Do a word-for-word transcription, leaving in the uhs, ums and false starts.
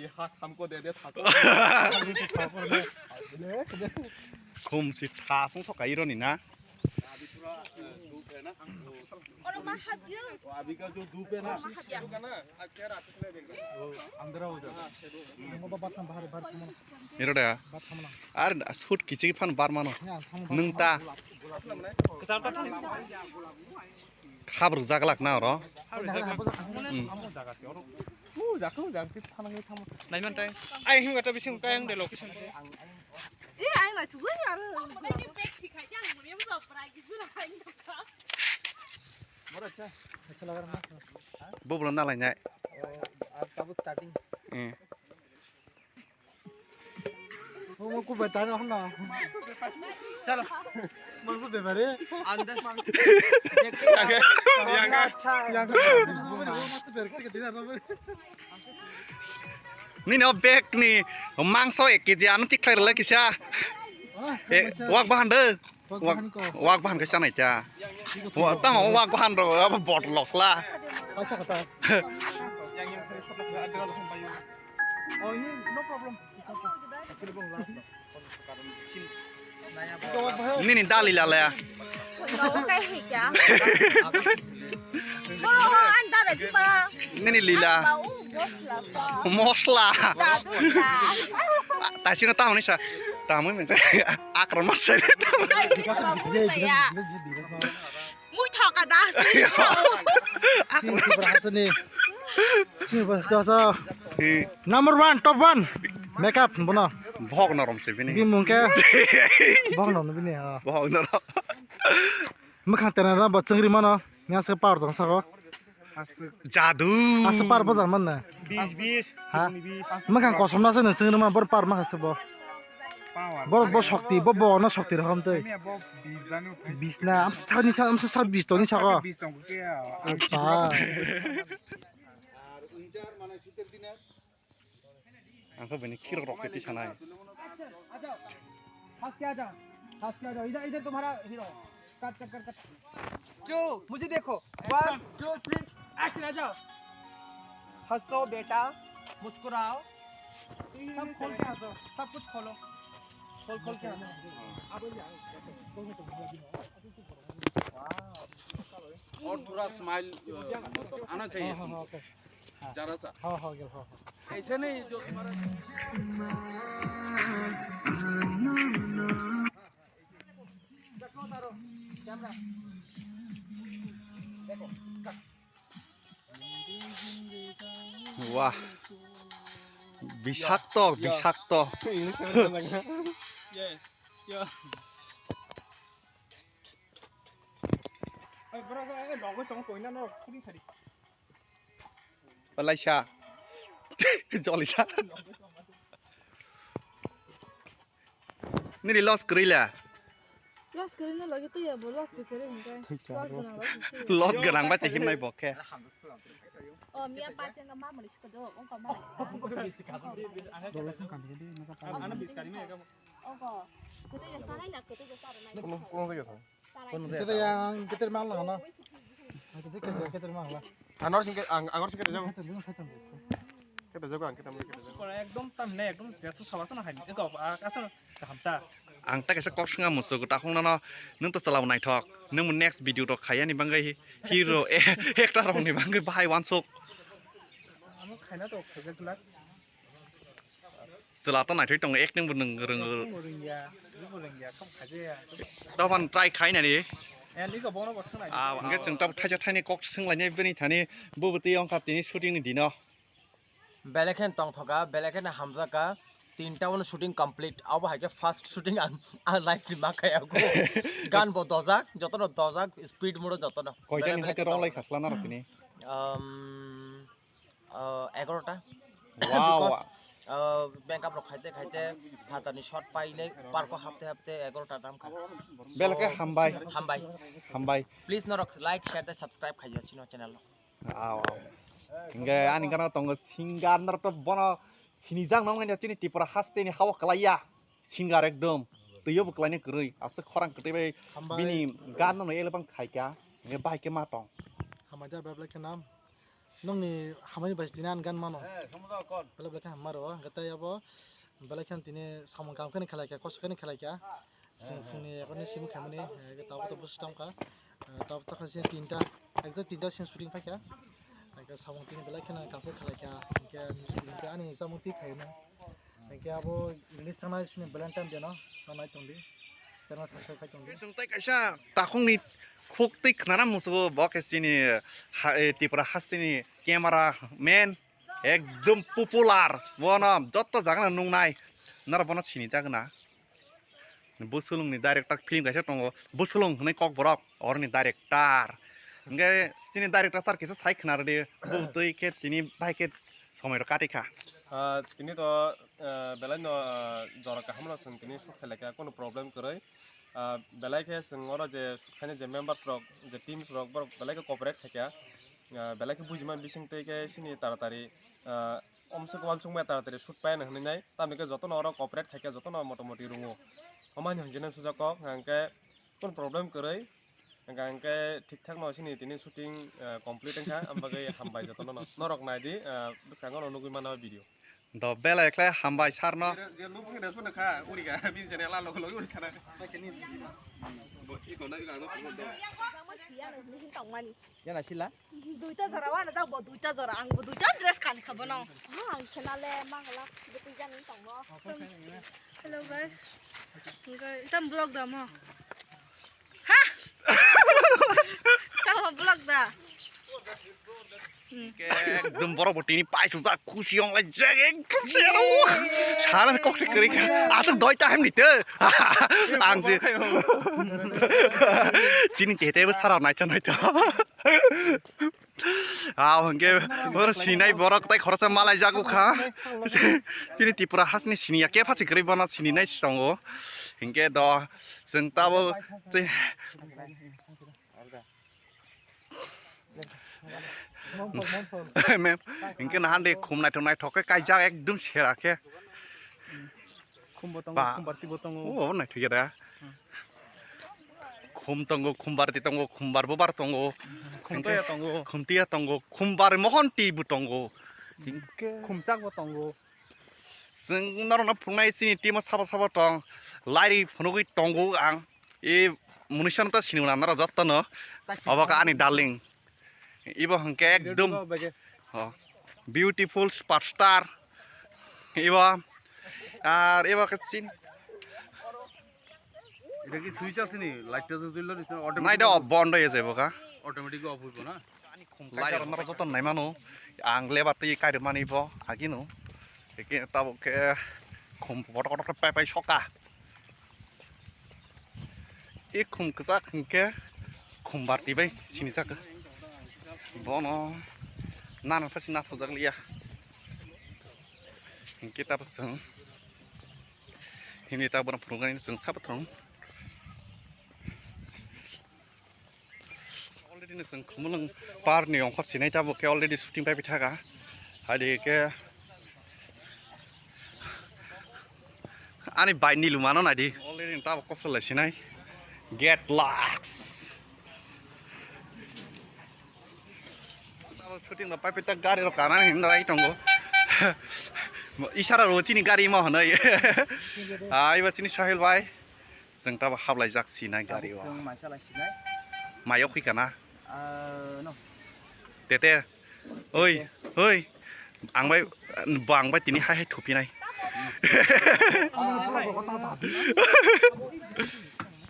ये हाथ हमको दे दे, थाको। Khum si thasung soka ironi na. अभी थोड़ा, अ, धूप है ना, तो अभी का जो धूप है ना, वो अंधेरा हो जाता है। Iro da. Ar shoot kichi phan bar mano. Nung ta. Khabruk jaglak na oro. Naiman tai. Ai him kata bising kayang de location. Bublo na lainai. Starting. Eh. Omo kubui tano hwnna. Chalo. Mangso bepari. Andas mangso. Yang ka. Yang ka. Mangso bepari ka dina ramo. Nini o bag ni mangso ek kg ano tik khlai rwlai kisa. Ah, eh, wak bahan de. Wak, wak bahan khe chanai ta. Tamo wak bahan rw abo bottle lokla. Paisa kata. Oh, no problem. It's okay. Actually, bong la. Nini dali la la. Nini lila. Mosla. Taisino tamo ni sa. Tamo ni mensa. Akron mas. Mui thoka das. Akron mas. Number one, top one. Makeup bono. Bhog norom se bini. Bini mung khe. Bhog norom bini ha. Bhog norom. Mwkhang tena bo chwngri mano. Nya se power tong sako. Jadu. Asa par bojak man na. Bis bis. Ha? Mwkhang kosom na se nung chwngri man bor par ma se bo. Bor bo shokti bo bo no shokti rohom tei. Bis na am sa ni sa am sa bis toni sako. Acha. Ang khe bini khirok rok se tisanai. अच्छा, आ जाओ। हंस के आ जाओ। हंस के आ जाओ। इधर, इधर तुम्हारा hero. Cut, cut, cut, cut. जो, मुझे देखो। One, two, three, action, आ जाओ। हंसो बेटा, मुस्कुराओ। सब खोल के हंसो, सब कुछ खोलो। खोल, खोल के हंसो। अब ये आ, और थोड़ा स्माइल, अ, मतलब आना चाहिए। हाँ, हाँ, हाँ, ओके। हाँ। जरा सा। हाँ, हाँ, हाँ, हाँ। ऐसे नहीं जो तुम्हारा Wah. Bisakto, bisakto. Palaisa. Jolisa. Nini loss kwrwi le? Loss kwrwi no logi twi ya bo loss se kwrwi hwnkhai. Loss gwnang loss se. Loss gwnang ba se himnai bo khe. O miya pa chen ma mani sikado ongko ma. Ongko. Kwtwi ya sanai na kwtwi ya sanai. Kono kono jaga sa. Kita yang kita mal lah na. Kita kita mal lah. Anor singke ang angor singke jago. Kita jago ang kita kita jago. Ekdom tam ne ekdom jetu sawa sana hai. Eko asa hamta. Ang ta kaisa kok swnga musugo takhung nono nwng to chalao naithok nwng next video rok khaiyani bagwi hero actor rokni bagwi bahai wansuk. Amo khaina to khajak glak. Chwla to naithok tongo acting bo nwng rwngo. Acting bo rwngya, bo rwngya, kok khaja ya. Doban try khainani. Eh, niko bono bo swngnai. Ah, hwnkhe chwng tabuk thaisa thaini kok swnglainai bini thani bo bwtwi wngkha tini shooting ni dino. Belekhen tongthoka, belekhen hamjaka, tinta uno shooting complete. Abo hai khe first shooting ang, ang life ni ma khayago. Gan bo dojak, jotono dojak, speed mode jotono. Koita ni haite rong lai khasla naro tini? Um, Ah, egarota. Wow. Because, ah, makeup rok khaite khaite phatarni shot paile parko hapte hapte egarota tam kha. Belke hambai. Hambai. Hambai. Please norok like, share tei subscribe khaiyo chino channel no. Aw, aw. Hingke ani gana tongo singer norok to bono sinijak nong chini Tripura haste ni hawa kalaiya. Singer ekdom twiyo bo kwlaina kwrwi aswk khorang kwtwi bai. Hambai. Bini gan no ele bang khaika. Hingke bahai khe ma tong. Hamai da belai belai khe nam. Nokni hamai bai tini ani gan mano. Belai belai khe hamma rwo. Hingke tei abo belai khe tini samung kaham khe khlai kha, kosto khe khlai kha. Chwng phungni ekorni simi khaimani, eh, tabuk tabuk swtang kha. Eh, tabuk tokha se tinta, exact tinta se shooting phai kha. Hingke samung tini belai kheno kaham khe khlai kha. Hingke, hingke ani samung twi khaino. Hingke abo release thangna sini Valentine day no, no nai tongdi. Channel subscribe khai tongdi. Chwng tei kaisa takhungni khuk twi khnana musugo, bo khe chini ha, eh, Tripura hasteni camera man, ekdum popular. Bono jotto jagano nungnai. Noro bono sinijak na. Bwswlwngni director film kaisa tongo, Bwswlwng hwnwi kokborok, oroni director. Hwnkhe chini director sir kisa sai khna rwdi, bo twi khe tini bai khe somoi rok kati kha. Ah, tini to, ah, belai no, ah, jora kaham no chwng tini shoot khlai kha, kono problem kwrwi. Ah, belai khe chwng oro je shoot khainai je members rok, je teams rok, borok belai khe cooperate khai kha. Ah, belai khe bujima bising twi khe chini taratari, ah, omswk uansukmaya taratari shoot pai nai hwnwi nai, tamni khe jotono oro cooperate khai kha, jotono motamoti rungo. Omo hai hinjinai sujak kok, hwnkhe kunu problem kwrwi, hwnkhe thik thak no chini tini shooting, eh, complete wngkha, am bagwi hambai jotono no. Norok nai di, eh, bwskango no nugwi mano o video. Do belai khlai hambai sir no. Je, je nukung de sunu kha, uri ga, bini channel a logo logo uri khana. Bo iko na iko ano phone do. Yana sila? Duita jora wana jak bo duita jora, ang bo duita dress kali kha bono. Ha, ang khena le mangla, bo twi jani tongmo. Hello guys. Hingke tam vlog da mo. Ha? Tamo vlog da. Ekdom borok bo tini paisajak, khusi ong lai jak, ekdom se aro. Sana kok se kwrwi kha. Aswk doi time ni te. Ang se. Chini tete bo sara naitha naitha. Ah, hwnkhe oro sininai borok tai khoroksa malai jago kha. Chini Tripura hasni siniya kepha se kwrwi bono sininai tongo. Hinkhe do chwng tabuk tei Mem, hinkhe nahan de khum naithok naithok khe kaijak ekdum sera khe. Khumbo tongo, ba, khumbarti bo tongo. O, naithok ya da. Hmm. Khum tongo, khumbarti tongo, khumbar bubar tongo. Khumtoya tongo. Khumtoya tongo, khumbar mohonti bo tongo. Khumchak bo tongo. Chwng norokno phunuknai chini team o sabo sabo tong. Lairi phunugwi tongo ang. E munisa no ta sinuna norok jotono. Obo khe ani darling. Ibo hwnkhe ekdum, oh, beautiful superstar. Ibo ar ibo khe chini. Eta ki switch asini, light ta jolilo, automatic. Nai da off bondo ye jebo ka. Automatic off hoibo na. Light rok joto nai mano. Ang lebar twi kai rwmani bo agino. Eke tabuk khe khum kotor kotor khe pai pai soka. E khum kwchak hinkhe khum barti bai sinijak. Bono nana pha sina thojak liya. Hinkhe tabuk chwng himni tabuk bono phunuknani chwng sabo thwng. Already no chwng Khumulwng par ni ongkhor sinai tabuk khe already shooting pai thaka. Hai de khe ani bai ni luma no nai di. Already tabuk kok phal lai sinai. Get laks. Tabuk shooting no pai pai ta gari rok kana hin rai tongo. Isara ro chini gari ma hwnwi. Ai ba chini Sahil bai. Chwng tabuk hablai jak sinai gari o. Chwng mai salai sinai. Mai o khwi kana? Ah, no. Tete. Oi, oi. Ang bai, bo ang bai tini hai hai thupinai.